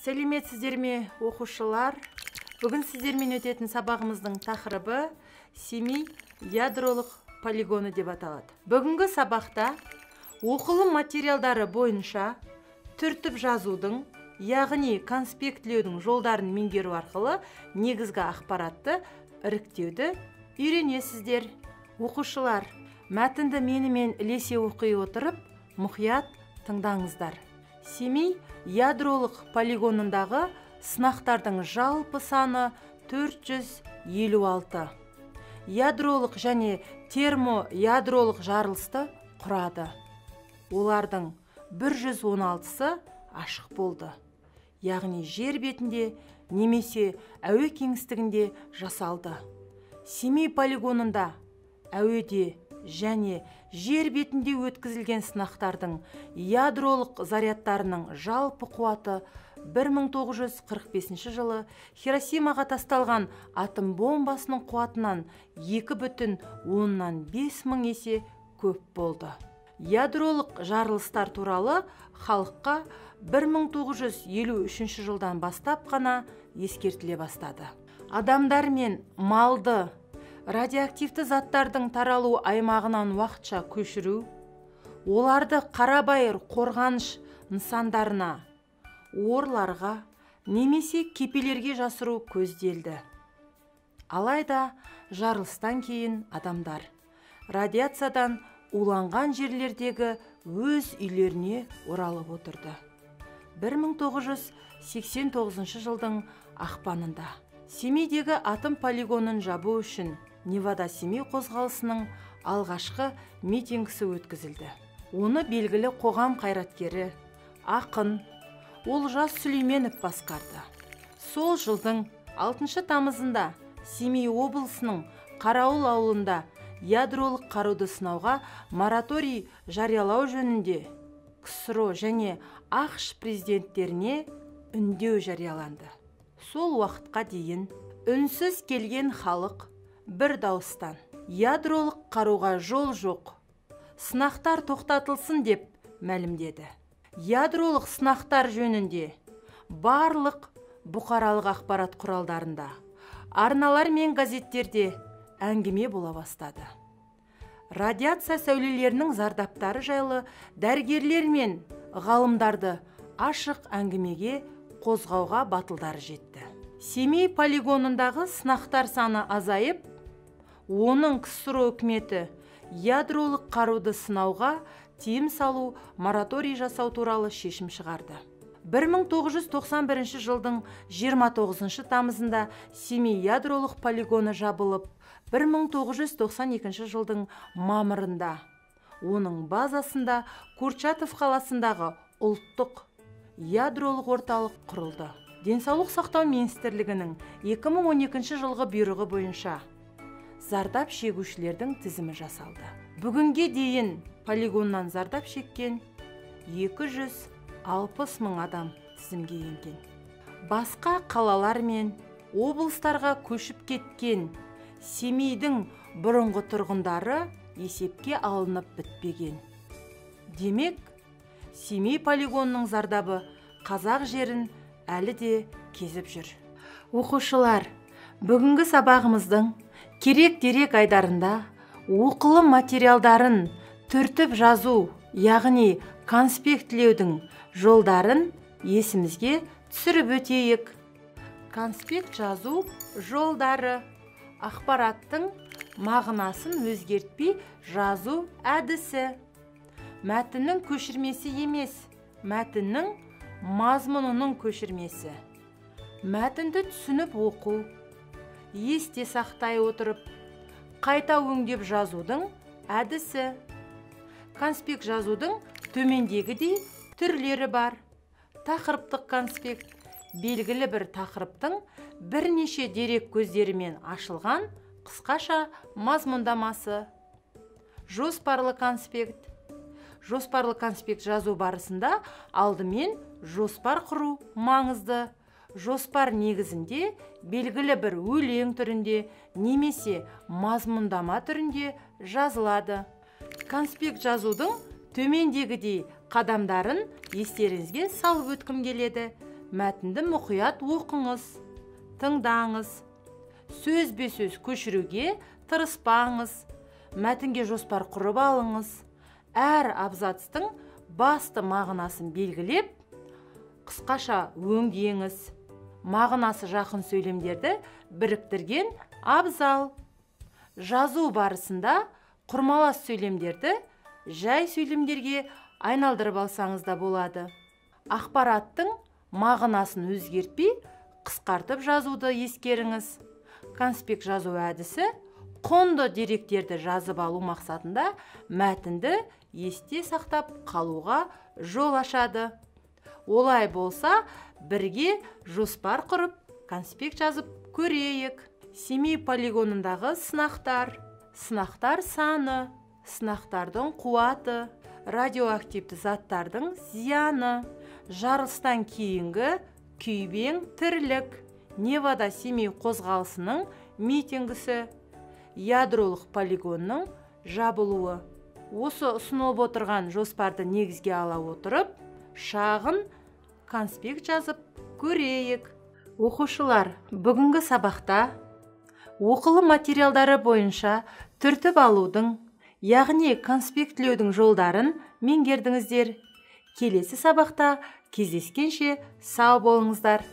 Сәлеметсіздер ме, оқушылар? Бүгін сіздермен өтетін сабағымыздың тақырыбы Семей ядролық полигоны деп аталады. Бүгінгі сабақта оқылым материалдары бойынша түртіп жазудың, яғни конспектлеудің жолдарын меңгеру арқылы негізгі ақпаратты іріктеуді үйренесіздер. Оқушылар, мәтінді менімен ілесе оқи отырып, мұқият тыңдаңыздар. Семей ядролық полигонындағы сынақтардың жалпы саны 456. Ядролық және термоядролық жарылысты құрады. Олардың 116-сы ашық болды. Яғни жер бетінде немесе әуе кеңістігінде жасалды. Семей полигонында әуеде және жер бетінде өткізілген сынақтардың ядролық зарядтарының жалпы қуаты 1945 жылы Хиросимаға тасталған атом бомбасының қуатынан 2,5 мың есе көп болды. Ядролық жарылыстар туралы халыққа 1953 жылдан бастап қана ескертіле бастады. Адамдар мен малды радиоактивті заттардың таралу аймағынан уақытша көшіру, оларды қарабайыр қорғаныш нысандарына, орларға немесе кепелерге жасыру көзделді. Алайда жарылыстан кейін адамдар радиациядан уланған жерлердегі өз үйлеріне оралып отырды. 1989 жылдың ақпанында Семейдегі атом полигонын жабу үшін Невада Семей қозғалысының алғашқы митингісі өткізілді. Оны белгілі қоғам қайраткері, ақын Олжас Сүлейменов басқарды. Сол жылдың 6 тамызында Семей облысының Қарауыл ауылында ядролық қаруды сынауға мораторий жариялау жөнінде КСРО және АҚШ президенттеріне үндеу жарияланды. Сол уақытқа дейін үнсіз келген халық бір дауыстан ядролық қаруға жол жоқ, сынақтар тоқтатылсын деп мәлімдеді. Ядролық сынақтар жөнінде барлық бұқаралық ақпарат құралдарында, арналар мен газеттерде әңгіме бола бастады. Радиация сәулелерінің зардаптары жайлы дәрігерлер мен ғалымдарды ашық әңгімеге қозғауға батылдары жетті. Семей полигонындағы сынақтар саны азайып, оның КСРО үкіметі ядролық қаруды сынауға тыйым салу мораторий жасау туралы шешім шығарды. 1991 жылдың 29 тамызында Семей ядролық полигоны жабылып, 1992 жылдың мамырында оның базасында Курчатов қаласындағы ұлттық ядролық орталық құрылды. Денсаулық сақтау министрлігінің 2012 жылғы бұйрығы бойынша зардап шегушілердің тізімі жасалды. Бүгінге дейін полигоннан зардап шеккен 260 мың адам тізімге енген. Басқа қалалар мен облыстарға көшіп кеткен Семейдің бұрынғы тұрғындары есепке алынып бітпеген. Демек, Семей полигонының зардабы қазақ жерін әлі де кезіп жүр. Оқушылар, бүгінгі сабағымыздың керек дерек айдарында оқылым материалдарын түртіп жазу, яғни конспектлеудің жолдарын есімізге түсіріп өтейік. Конспект жазу жолдары: ақпараттың мағынасын өзгертпей жазу әдісі. Мәтіннің көшірмесі емес, мәтіннің мазмұнының көшірмесі. Мәтінді түсініп оқу, есте сақтай отырып, қайта өңдеп жазудың әдісі. Конспект жазудың төмендегідей түрлері бар. Тақырыптық конспект белгілі бір тақырыптың бірнеше дерек көздерімен ашылған қысқаша мазмұндамасы. Жоспарлы конспект. Жоспарлы конспект жазу барысында алдымен жоспар құру маңызды. Жоспар негізінде белгілі бір өлең түрінде немесе мазмұндама түрінде жазылады. Конспект жазудың төмендегідей қадамдарын естеріңізге салып өткім келеді. Мәтінді мұқият оқыңыз, тыңдаңыз. Сөзбе-сөз көшіруге тырыспаңыз. Мәтінге жоспар құрып алыңыз. Әр абзацтың басты мағынасын белгілеп, қысқаша өңдеңіз. Мағынасы жақын сөйлемдерді біріктірген абзал. Жазу барысында құрмалас сөйлемдерді жай сөйлемдерге айналдырып алсаңыз да болады. Ақпараттың мағынасын өзгертпей, қысқартып жазуды ескеріңіз. Конспект жазу әдісі құнды деректерді жазып алу мақсатында мәтінді есте сақтап қалуға жол ашады. Олай болса, бірге жоспар құрып, конспект жазып көрейік. Семей полигонындағы сынақтар, сынақтар саны, сынақтардың қуаты, радиоактивті заттардың зияны, жарылыстан кейінгі күйбең тірлік, Невада Семей қозғалысының митингісі, ядролық полигонның жабылуы. Осы ұсынылып отырған жоспарды негізге ала отырып, шағын конспект жазып көрейік. Оқушылар, бүгінгі сабақта оқылым материалдары бойынша түртіп алудың, яғни конспектлеудің жолдарын меңгердіңіздер. Келесі сабақта кездескенше сау болыңыздар.